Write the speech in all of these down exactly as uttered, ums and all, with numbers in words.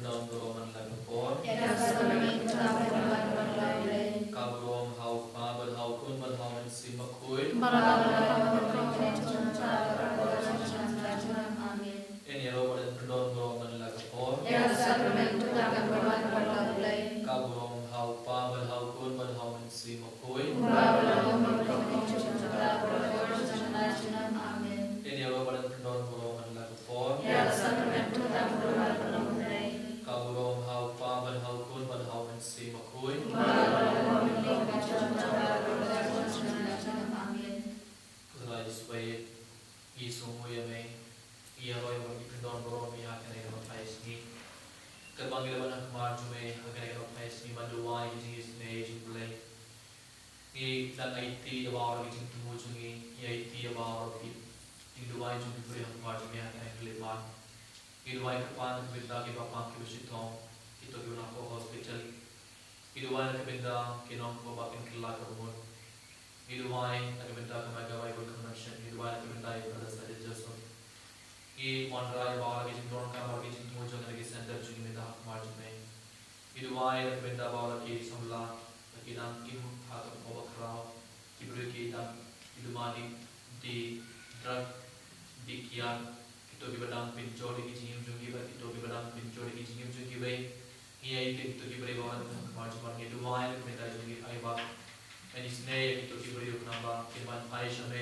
Don burom man la ka por. Ïa ka sakramen ka burom man la ka por. Ka burom ha u Kpa bad ha u Khun bad ha u Mynsiem Bakhuid. Bad ha u Mynsiem Bakhuid. Amen. Ngin ïa ro bad ngin pyndon burom man la ka por. Ïa ka sakramen ka burom man la ka por. Ka burom ha u Kpa bad ha u Khun bad ha u Mynsiem Bakhuid. Bad ha u Mynsiem Bakhuid. Amen. Ngin ïa ro bad ngin pyndon burom man la ka por. Ïa ka sakramen ka burom man la ka por. Ka burom ha u Kpa bad ha u Khun bad ha u Mynsiem Bakhuid. Amen. Ko Trai Jisu ba ïeit, ngi sngewnguh ïa me, ngi ïaroh ïa me, ngi pyndon burom ïa me ha kane ka nongpyni sngi. Katba ngi dang ban ha khmat jong me ha kane ka nongpyni sngi ban duwai ïa ka jingisynei jong U Blei, ngi dang aiti ïa baroh ki jingthmu jong ngi, ngi aiti ïa baroh ki jingduwai jong ki briew ha khmat jong me ha kane ka khyllipmat. Ngi duwai kyrpad ïa ka bynta kiba pang kiba shitom, kito kiba nang hapoh hospital. Ngi duwai ïa ka bynta ki nongkhoh ba kin kylla ka bamut. Ngi duwai ïa ka bynta ka Mega Bible Convention. Ngi duwai ïa ka bynta ïa Brother Sajid Joseph. Ngi wanrah ïa baroh ki jingdonkam, baroh ki jingthmu jong ngi na ki center jong ngi mynta ha khmat jong me. Ngi duwai ïa ka bynta baroh ki samla ba ki dang im ha ka phew bakhraw. Ki briew ki dang, ki dum, ki die, drug, die kiad, kito kiba dang pynjot ïa ki jingim jong ki, bad kito kiba dang pynjot ïa ki jingim jong ki wei. Ngi aiti ïa kito ki briew baroh ha khmat jong me, ngi duwai ïa ka bynta jong ki, ai ba men isynei ïa kito ki briew khnang ba kin wan phai sha me.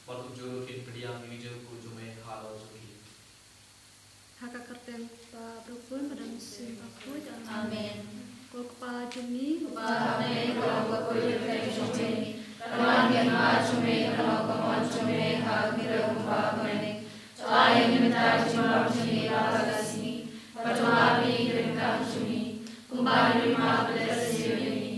Bad kumjuh ruh kin pdiang ïa ki jingkyrkhu jong me halor jong ki. Ha ka kyrteng U Kpa, bad U Khun, bad U Mynsiem Bakhuid. Amen. Ko Kpa jong ngi uba ha bneng, ka long ka kyrteng jong me. Ka long ka hima jong me, ka long ka mon jong me ha ka kyrteng jong me. To ai ïa ngi mynta ka jingbam jong ngi ha kane ka sngi. Bad to map ïa ngi ki ryngkang jong ngi, kumba ngi map ïa ki ba sniew ïa ngi.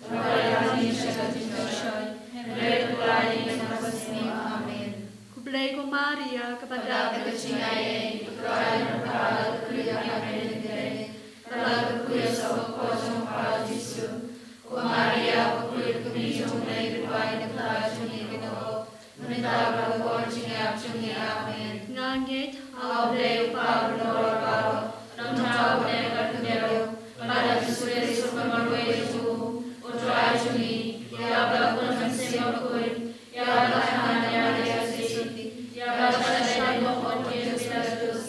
Bad to ïoh ïa ngi sha ka jingshoi. Hynrei to ai ïa ngi na ka bymjukut. Amen. Khublei ko Maria, kaba dap da ka jingaiei, U Trai u don bad pha, la kyrkhu ïa ka hynmen ka dei, bad la kyrkhu ïa u saw bakhuid jong pha u Jisu. Ko Maria bakhuid, kmie jong U Blei, duwai ïa ngi kita kiba don ka kyrduh, mynta bad ha ka por jingïap jong ngi. Amen. Nga ngeit ha U Blei U Kpa uba don bad baroh, Nongthaw bad Nongpynim, bad ha U Jisu Khrist U Kpa marwei jong u, U Trai jong ngi, ïa bad ha u Mynsiem Bakhuid, ïa bad ha ka Maria Joseph, ïa bad ha u Pontius Pilatus,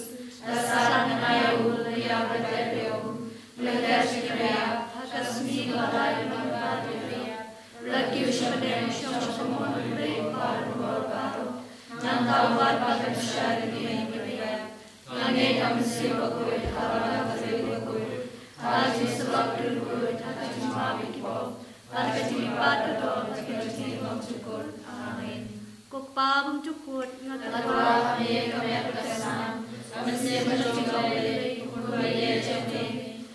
la sah nangta ïa u, la ïap bad la ïap ïa u, la ïaid sha ki nongïap, ha ka sngi kaba lai bad kaba khatduh, la kiew sha ka mynsiem sha ka mon U Blei U Kpa uba don bad baroh, nangta u wan ban pynshai ïa ki nongïap. Nga ngeit ha U Mynsiem Bakhuid, ha ka Maria bakhuid, ha ka Jingïaseng Bakhuid, ha ka jingmap ïa ki pop, ha ka jingmihpat ka don, ha ka jingim bymjukut. Amen. Ko Kpa bymjukut, nga tyrwa ha me ka met bad ka snam, ka mynsiem ka jong U Blei, U Khun ba ïeit jong me,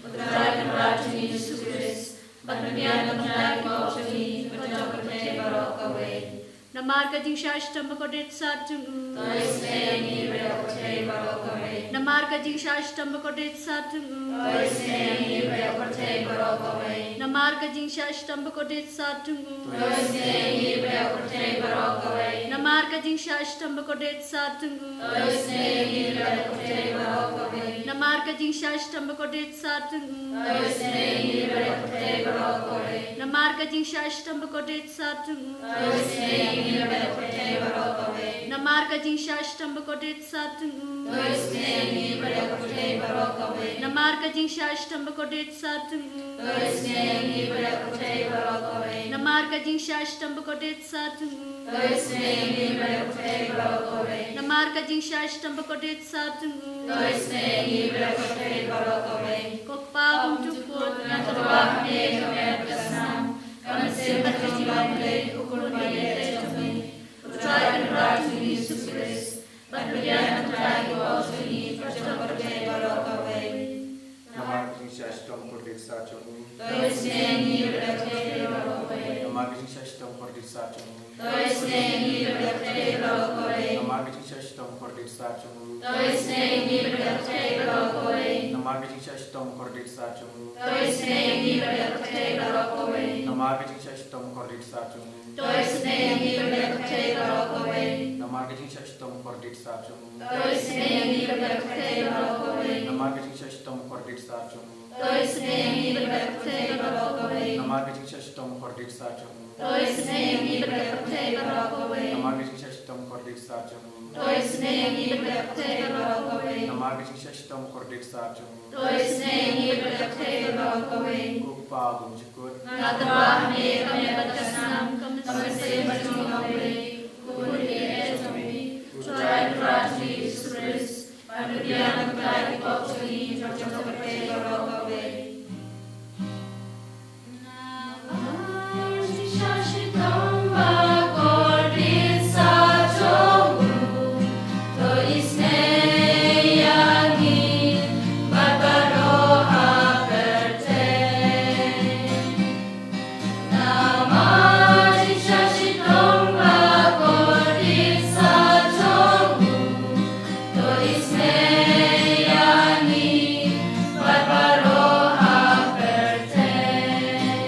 U Trai Kynrad jong ngi U Jisu Khrist, ban pynbiang ïa ka bynta ki pop jong ngi, bad jong ka pyrthei baroh kawei. Namar ka jingshah shitom bakordit sat jong u. To isynei ïa ngi bad ïa ka pyrthei baroh kawei. Namar ka jingshah shitom bakordit sat jong u. To isynei ïa ngi bad ïa ka pyrthei baroh kawei. Namar ka jingshah shitom bakordit sat jong u. To isynei ïa ngi bad ïa ka pyrthei baroh kawei. Namar ka jingshah shitom bakordit sat jong u. To isynei ïa ngi bad ïa ka pyrthei baroh kawei. Namar ka jingshah shitom bakordit sat jong u. To isynei ïa ngi bad ïa ka pyrthei baroh kawei. Namar ka jingshah shitom bakordit sat jong u. To isynei ïa ngi bad ïa ka pyrthei baroh kawei. Namar ka jingshah shitom bakordit sat jong u. To isynei ïa ngi bad ïa ka pyrthei baroh kawei. Namar ka jingshah shitom bakordit sat jong u. To isynei ïa ngi bad ïa ka pyrthei baroh kawei. Namar ka jingshah shitom bakordit sat jong u. To isynei ïa ngi bad ïa ka pyrthei baroh kawei. Namar ka jingshah shitom bakordit sat jong u. To isynei ïa ngi bad ïa ka pyrthei baroh kawei. Ko Kpa bymjukut, nga tyrwa ha me ka met bad ka snam, ka mynsiem ka jong U Blei, U Khun ba ïeit jong me, U Trai Kynrad jong ngi U Jisu Khrist, ban pynbiang ïa ka bynta ki pop jong ngi, bad jong ka pyrthei baroh kawei. Namar ka jingshah shitom bakordit sat jong u. To isynei ïa ngi bad ïa ka pyrthei baroh kawei. Namar ka jingshah shitom bakordit sat jong u. To isynei ïa ngi bad ïa ka pyrthei baroh kawei. Namar ka jingshah shitom bakordit sat jong u. To isynei ïa ngi bad ïa ka pyrthei baroh kawei. Namar ka jingshah shitom bakordit sat jong u. To isynei ïa ngi bad ïa ka pyrthei baroh kawei. Namar ka jingshah shitom kordit sah jong u. To isynei ïa ngi bad ïa ka pyrthei baroh kawei. Namar ka jingshah shitom kordit sah jong u. To isynei ïa ngi bad ïa ka pyrthei baroh kawei. Namar ka jingshah shitom kordit sah jong u. To isynei ïa ngi bad ïa ka pyrthei baroh kawei. Namar ka jingshah shitom kordit sah jong u. To isynei ïa ngi bad ïa ka pyrthei baroh kawei. Namar ka jingshah shitom kordit sah jong u. To isynei ïa ngi bad ïa ka pyrthei baroh kawei. Namar ka jingshah shitom kordit sah jong u. To isynei ïa ngi bad ïa ka pyrthei baroh kawei. Ko Kpa bymjukut. Nga tyrwa ha me ka miet bad ka snam, ka mynsiem bad ka jinglong Blei, u khun baieit jong me, u Trai Kynrad jong ngi Jisu Khrist, ban pynbiang na ka bynta ki pop jong ngi bad jong ka pyrthei baroh kawei. Namar jingshah shitom ba kordit sah jong u, to isynei ïa ngi bad baroh ha pyrthei. Namar jingshah shitom ba kordit sah jong u, to isynei ïa ngi bad baroh ha pyrthei.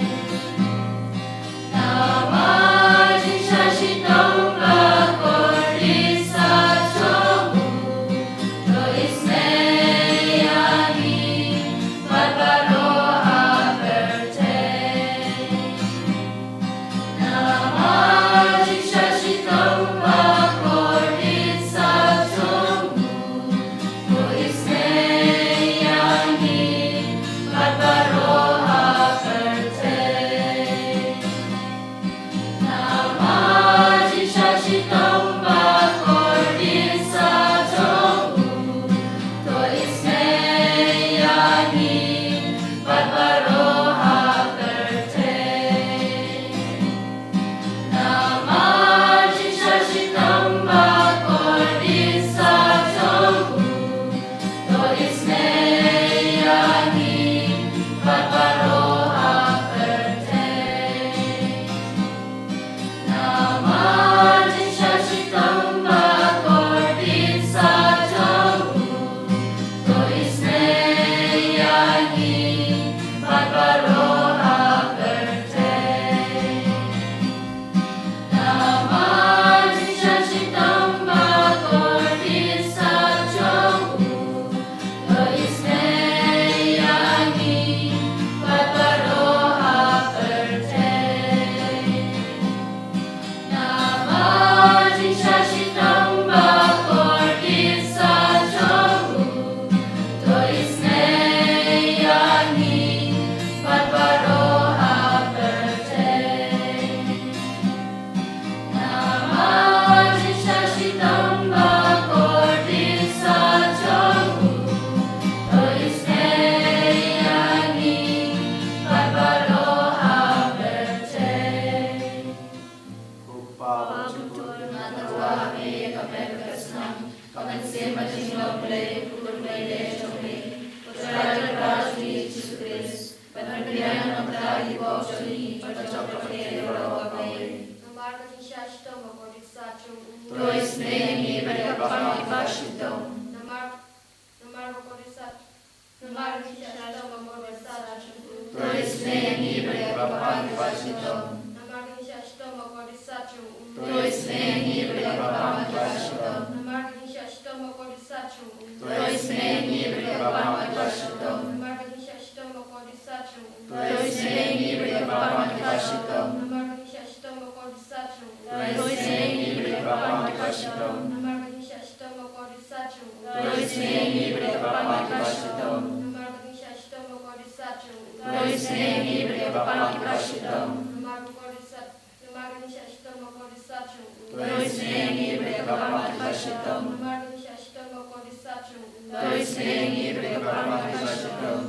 Namar jingshah shitom ba kordit sah jong u, to isynei ïa ngi bad baroh ha pyrthei. Namar jingshah shitom ba kordit sah jong u, to isynei ïa ngi bad baroh ha pyrthei. Namar jingshah shitom ba kordit sah jong u, to isynei ïa ngi bad baroh ha pyrthei. Namar jingshah shitom ba kordit sah jong u, to isynei ïa ngi bad baroh ha pyrthei. Namar jingshah shitom ba kordit sah jong u, to isynei ïa ngi bad baroh ha pyrthei. Namar jingshah shitom ba kordit sah jong u, to isynei ïa ngi bad baroh ha pyrthei. Namar jingshah shitom ba kordit sah jong u, to isynei ïa ngi bad baroh ha pyrthei. Namar jingshah shitom ba kordit sah jong u, to isynei ïa ngi bad baroh ha pyrthei. Ko Kpa bymjukut, nga tyrwa ha me ka miet bad ka snam, ka mynsiem bad ka jinglong Blei, u khun baieit jong me, u Trai Kynrad jong ngi Jisu Khrist, ban pynbiang na ka bynta ki pop jong ngi bad jong ka pyrthei baroh kawei. Namar ka jingshah shitom ba kordit sah jong u, to isynei ïa ngi bad ïa ki kyrpang kiba shitom. Namar Namar ba kordit sah, namar ka jingshah shitom ba kordit sah jong u, to isynei ïa ngi bad ïa ki kyrpang kiba shitom. Namar ka jingshah shitom ba kordit sah jong u, to isynei ïa ngi bad ïa ki kyrpang kiba shitom. Namar ka jingshah shitom ba kordit sah jong u, to isynei ïa ngi bad ïa ki kyrpang kiba shitom. Namar ka jingshah shitom ba kordit sah jong u, to isynei ïa ngi bad ïa ki kyrpang kiba shitom. Namar ka jingshah shitom ba kordit sah jong u, to isynei ïa ngi bad ïa ki kyrpang kiba shitom. Namar ka jingshah shitom ba kordit sah jong u, to isynei ïa ngi bad ïa ki kyrpang kiba shitom. Namar ka jingshah shitom ba kordit sah jong u, to isynei ïa ngi bad ïa ki kyrpang kiba shitom. Namar ba kordit sah, namar ka jingshah shitom ba kordit sah jong u, to isynei ïa ngi bad ïa ki kyrpang kiba shitom. Namar ka jingshah shitom ba kordit sah jong u, to isynei ïa ngi bad ïa ki kyrpang kiba shitom.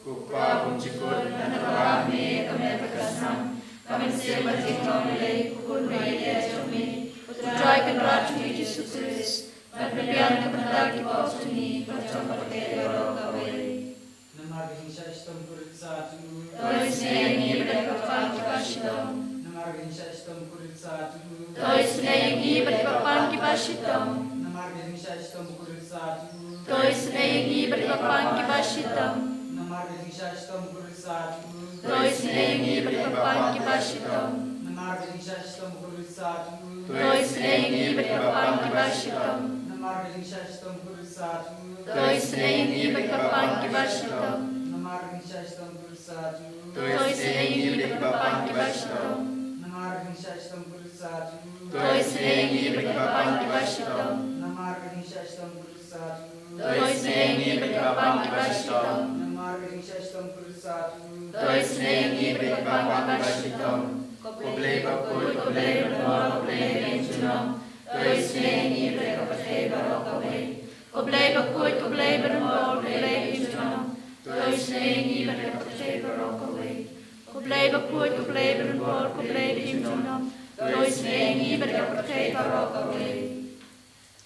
Ko Kpa bymjukut, nga tyrwa ha me ka miet bad ka snam, ka mynsiem bad ka jinglong Blei, u khun baieit jong me, u Trai Kynrad jong ngi Jisu Khrist, ban pynbiang na ka bynta ki pop jong ngi bad jong ka pyrthei baroh kawei. Namar ka jingshah shitom kordit sah jong u, to isynei ïa ngi bad ïa ki kyrpang kiba shitom. Namar ka jingshah shitom kordit sah jong u, to isynei ïa ngi bad ïa ki kyrpang kiba shitom. Namar ka jingshah shitom kordit sah jong u, to isynei ïa ngi bad ïa ki kyrpang kiba shitom. Namar ka jingshah shitom kordit sah jong u, to isynei ïa ngi bad ïa ki kyrpang shitom. Namar ka jingshah shitom ka kyrhai sha u. To isynei ïa ngi bad ki kyrpang kiba shitom. Namar ka jingshah shitom ka kyrhai sha u. To isynei ïa ngi bad ki kyrpang kiba shitom. Namar ka jingshah shitom ka kyrhai sha u. To isynei ïa ngi bad ki kyrpang kiba shitom. Namar ka jingshah shitom ka kyrhai sha u. To isynei ïa ngi bad ki kyrpang kiba shitom. Namar ka jingshah shitom ka kyrhai sha u. To isynei ïa ngi bad ki kyrpang kiba shitom. Namar ka jingshah shitom ka kyrhai sha u. To isynei ïa ngi bad ki kyrpang kiba shitom. Ko Blei bakhuid, ko Blei badonbor, ko Blei bajunom. To isynei ïa ngi bad ka pyrthei baroh kawei. Ko Blei bakhuid, ko Blei badonbor, ko Blei bajunom. To isynei ïa ngi bad ka pyrthei baroh kawei. Ko Blei bakhuid, ko Blei badonbor, ko Blei bajunom. To isynei ïa ngi bad ka pyrthei baroh kawei.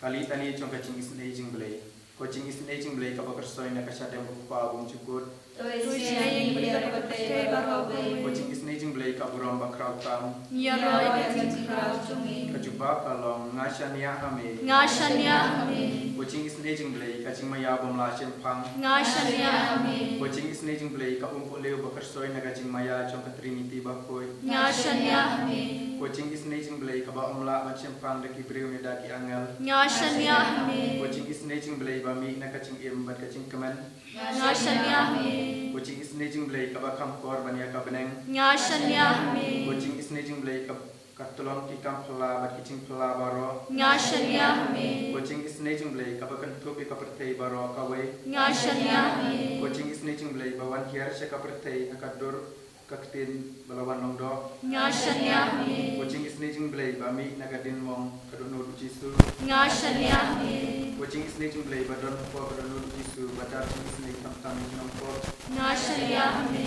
Kali tani jong ka jingisynei jingblei. Ko jingisynei jingblei kaba kyrshoi na ka shadem u Kpa bymjukut. To isynei ïa ngi bad ka pyrthei baroh kawei. Ko jingisynei jingblei ka burom bakhraw tam. Ïaroh ïa ka jingkhraw jong ngi. Ka jubab ka long, nga shaniah ha me. Nga shaniah ha me. Ko jingisynei jingblei ka jingmaïa bym lah shemphang. Nga shaniah ha me. Ko jingisynei jingblei ka umpohliew ba kyrshoi na ka jingmaïa jong ka Trinity bakhuid. Nga shaniah ha me. Ko jingisynei jingblei kaba ym lah ban shemphang da ki briew ne da ki angel. Nga shaniah ha me. Ko jingisynei jingblei ba mih na ka jingim bad ka jingkmen. Nga shaniah ha me. Ko jingisynei jingblei kaba kham kor ban ïa ka bneng. Nga shaniah ha me. Ko jingisynei jingblei ka, ka tyllong ki kam phylla bad ki jingphylla baroh. Nga shaniah ha me. Ko jingisynei jingblei kaba kynthup ïa ka pyrthei baroh kawei. Nga shaniah ha me. Ko jingisynei jingblei ba wan hiar sha ka pyrthei ha ka dur ka ktien ba la wan long doh. Nga shaniah ha me. Ko jingisynei jingblei ba mih na ka diengmong ka dohnud u Jisu. Nga shaniah ha me. Ko jingisynei jingblei ba don hapoh ka dohnud u Jisu ba tar jingisynei khamtam ïa ki nongpop. Nga shaniah ha me.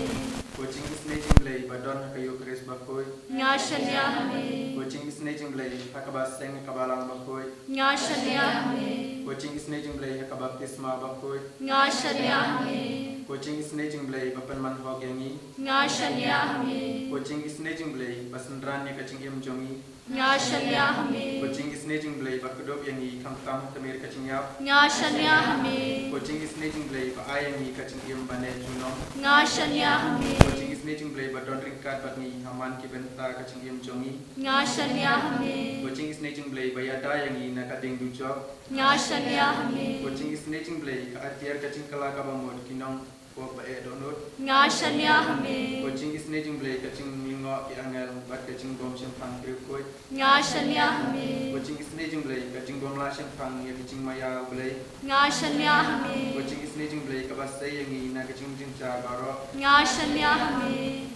Ko jingisynei jingblei ba don ha ka Eukharist bakhuid. Nga shaniah ha me. Ko jingisynei jingblei ha kaba seng ha ka Balang bakhuid. Nga shaniah ha me. Ko jingisynei jingblei ha ka baptisma bakhuid. Nga shaniah ha me. Ko jingisynei jingblei ba pynman hok ïa ngi. Nga shaniah ha me. Ko jingisynei jingblei ba synran ïa ka jingim jong ngi. Nga shaniah ha me. Ko jingisynei jingblei ba kdup ïa ngi khamtam ha tmier ka jingïap. Nga shaniah ha me. Ko jingisynei jingblei ba ai ïa ngi ka jingim ba neh junom. Nga shaniah ha me. Ko jingisynei jingblei ba don ryngkat bad ngi ha man ki bynta ka jingim jong ngi. Nga shaniah ha me. Ko jingisynei jingblei ba ïada ïa ngi na ka dieng dujok. Nga shaniah ha me. Ko jingisynei jingblei ka atiar ka jingkylla kaba mut ki nongpop ba eh dohnud. Nga shaniah ha me. Ko jingisynei jingblei ka jinglyngngoh ki angel bad ka jingbym shemphang ki riewkhuid. Nga shaniah ha me. Ko jingisynei jingblei ka jingbym lah shemphang ïa ka jingmaïa U Blei. Nga shaniah ha me. Ko jingisynei jingblei kaba sei ïa ngi na ka jingjynjar baroh. Nga shaniah ha me.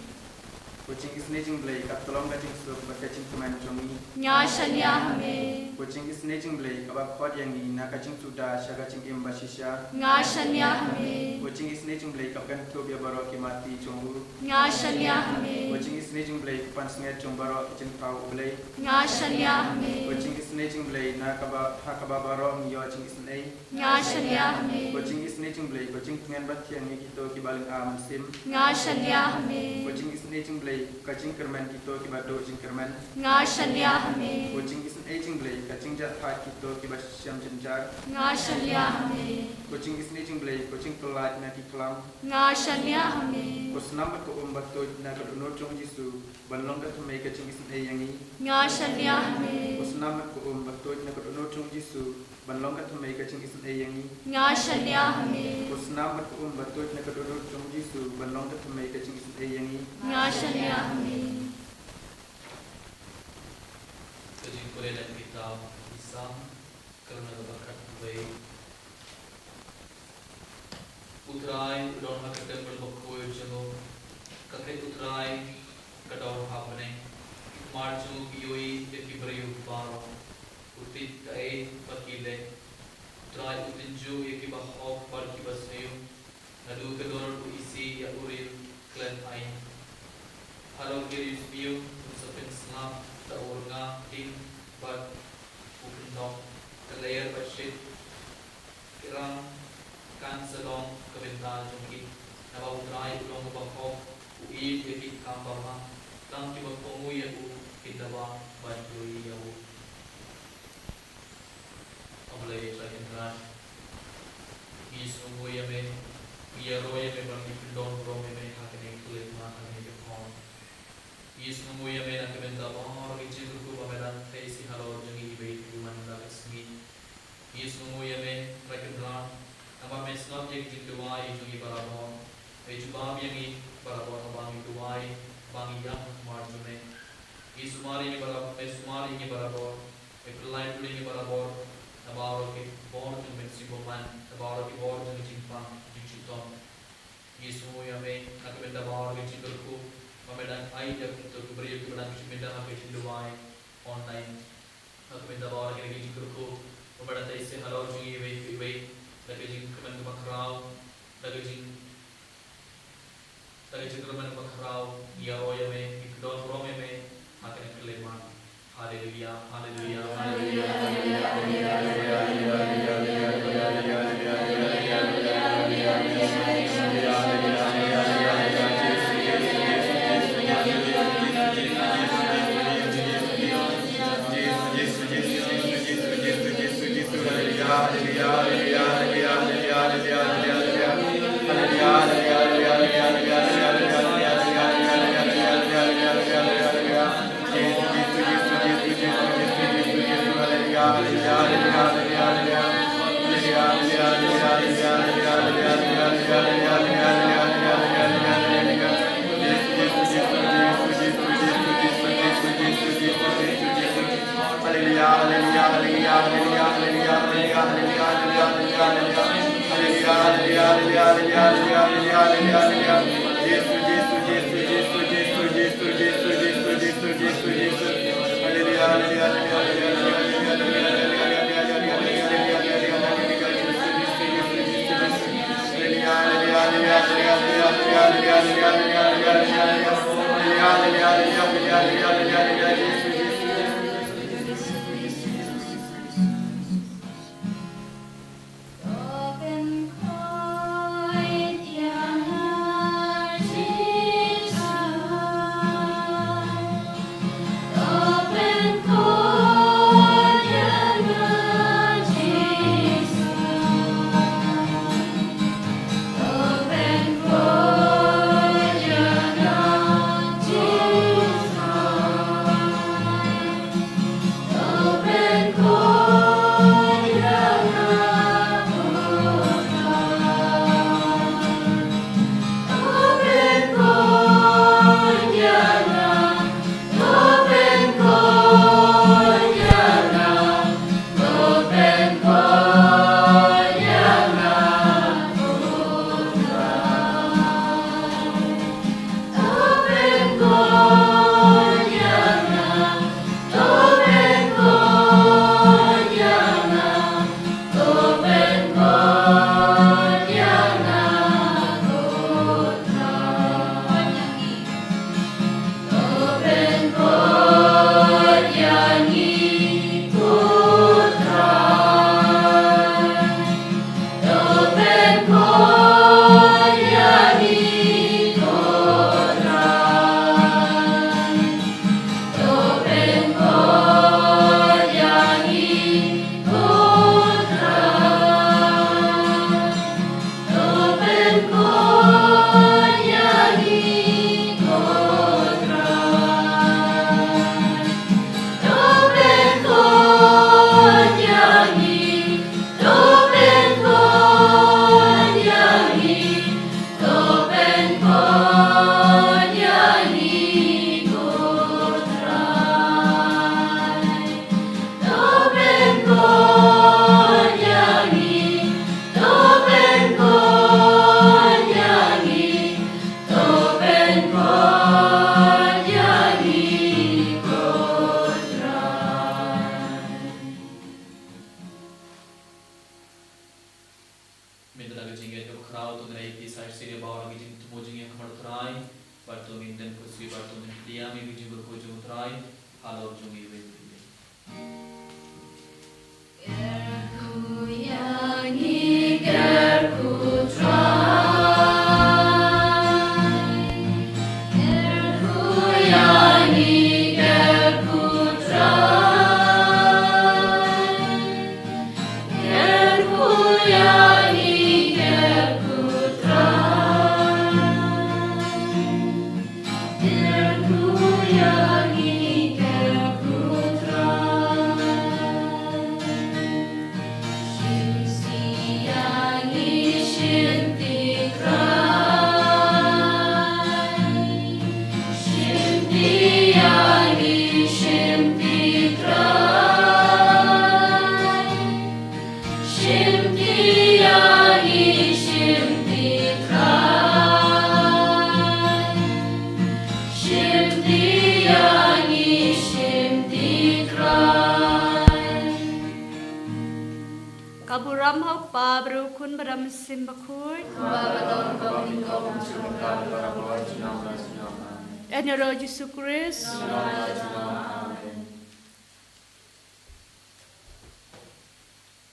Ko jingisynei jingblei ka tyllong ka jingsuk bad ka jingkmen jong ngi. Nga shaniah ha me. Ko jingisynei jingblei kaba khot ïa ngi na ka jingsuda sha ka jingim ba shisha. Nga shaniah ha me. Ko jingisynei jingblei kaba kynthup ïa baroh ki mati jong u. Nga shaniah ha me. Ko jingisynei jingblei ka pansngiat jong baroh ki jingthaw U Blei. Nga shaniah ha me. Ko jingisynei jingblei na kaba, ha kaba baroh ngi ïoh jingisynei. Nga shaniah ha me. Ko jingisynei jingblei, ko jingtngen bathiang ïa kito kiba lynga mynsiem. Nga shaniah ha me. Ko jingisynei jingblei, ka jingkyrmen kito kiba duh jingkyrmen. Nga shaniah ha me. Ko jingisynei jingblei, ka jingjahthait kito kiba shem jynjar. Nga shaniah ha me. Ko jingisynei jingblei, ko jingpyllait na ki khlam. Nga shaniah ha me. Ko snam bad ko um ba tuid na ka dohnud jong u Jisu ban long ka thymmei ka jingisynei ïa ngi. Nga shaniah ha me. Ko snam bad ko um ba tuid na ka dohnud jong u Jisu ban long ka thymmei ka jingisynei ïa ngi. Nga shaniah ha me. Ko snam bad ko um ba tuid na ka dohnud jong u Jisu ban long ka thymmei ka jingisynei ïa ngi. Nga shaniah ha me. Ka jingkren na ka kitab Ki Salm, ka lynnong kaba khatwei. U Trai u don ha ka templ bakhuid jong u. Ka khet U Trai ka dor ha bneng. Ki kmar jong u ki ïohi ïa ki briew baroh. U tip kaei ba ki leh. U Trai u tynjuh ïa kiba hok bad kiba sniew. Naduh ka dur u isih ïa u riewkhlem aiñ. Haduh ki riewsniew un sa pynslap da u rnga king bad u kyndong. Ka lyer bad shit ki rang kan sa long ka bynta jong ki. Naba U Trai u long uba hok, u ïeit ïa ki kam babha. Tang kiba kohnguh ïa u kin dawa ban ïohi ïa u. A Blei Trai Kynrad, ngi sngewnguh ïa me, ngi ïaroh ïa me bad ngi pyndonkam ïa me ha kane ka khyllipmat, ha kane ka por. Ngi sngewnguh ïa me na ka bynta baroh ki jingkyrkhu ba me dang theh ïa halor jong ngi iwei pa iwei man la ka sngi. Ngi sngewnguh ïa me, Trai Kynrad, namar me sngap ïa ki jingduwai jong ngi barabor. Me jubab ïa ngi barabor haba ngi duwai, ba ngi ïam ha khmat jong me. Ngi sumar ïa ngi barabor, me sumar ïa ngi barabor. Me pynlait ïa ngi barabor na baroh ki bor jong me sibun man, na baroh ki bor jong ki jingpang, jingshitom. Ngi sngewnguh ïa me na ka bynta baroh ki jingkyrkhu ba me dang ai ïa ki briew kiba dang shim bynta ha ka jingduwai online. Na ka bynta baroh ki jingkyrkhu ba me dang theh ïa halor jong ngi iwei pa iwei, da ka jingkyrmen kaba khraw, da ka jing da ka jingkyrmen kaba khraw, ngi ïaroh ïa me, ngi kyrduh burom ïa me ha kane ka khyllipmat. Haleluya, haleluya, haleluya. Mynta da ka jingngeit kaba khraw to ngin ïa pisa shisha ïa baroh ki jingthmu jingïakhmat Trai. Bad to ngin don khushi, bad to ngin pdiang ïa ki jingkyrkhu jong Trai halor jong ngi iwei pa iwei. Bad u Khun bad u Mynsiem Bakhuid. Bad u don kumba don, kumba don, kumba don, kumba don. Yn ïaroh Jisu Khrist.